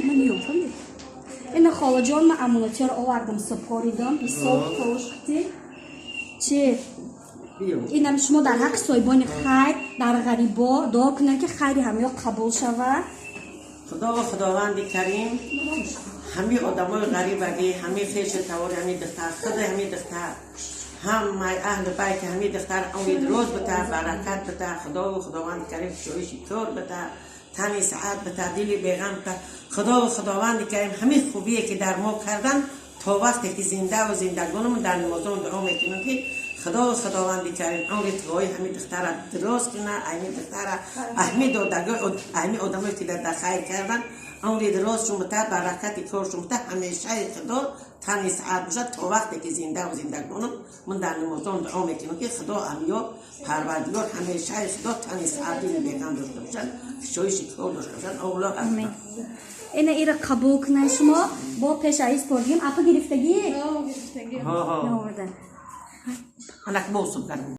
Ман ёфтам. Ина, холаҷон, ман амонатиёро овардам, супоридам, ҳисоб кошти чи. Инам шумо дар ҳаққи соҳибони хайр, дар ғарибо дуо кунед, ки хайри ҳамё қабул шавад. Худо ва Худованди Карим ҳамаи одамои ғарибагӣ, ҳамаи хешу тавори ҳамаи духтар, худи ҳамаи духтар, ҳамаи аҳли байти ҳамаи духтар умед рӯз бита, баракат бита. Худо ва Худованди Карим кушоиши кор бита, тани саат бита, дили беғам бита. Худо ва Худованди Карим ҳамаи хубие, ки дар мо кардан, то вақте ки зинда ва зиндагонамон дар намозон дуо мекунем, ки Худо ва Худованди Карим умри туғои ҳамаи духтара дроз куна, ҳамаи духтара, ҳамаи додагои, ҳамаи одамое, ки дар хайр кардан, умри дарозшон бита, баракати коршон бита. Ҳамешаи Худо тани саат бошад. То вақте ки зинда ва зиндагонам, ман дар намозон дуо мекунам, ки Худо амё Парвардигор ҳамешаи Худо тани саат, дили беғам дошта бошад, кушоиши кор дошта бошад. Аллоҳ акбар. Ина, ира қабул кунед шумо. Бо пеш аиз пордигим, апа, гирифтагӣ. Ҳо. Наоварда. Анак босум кардем.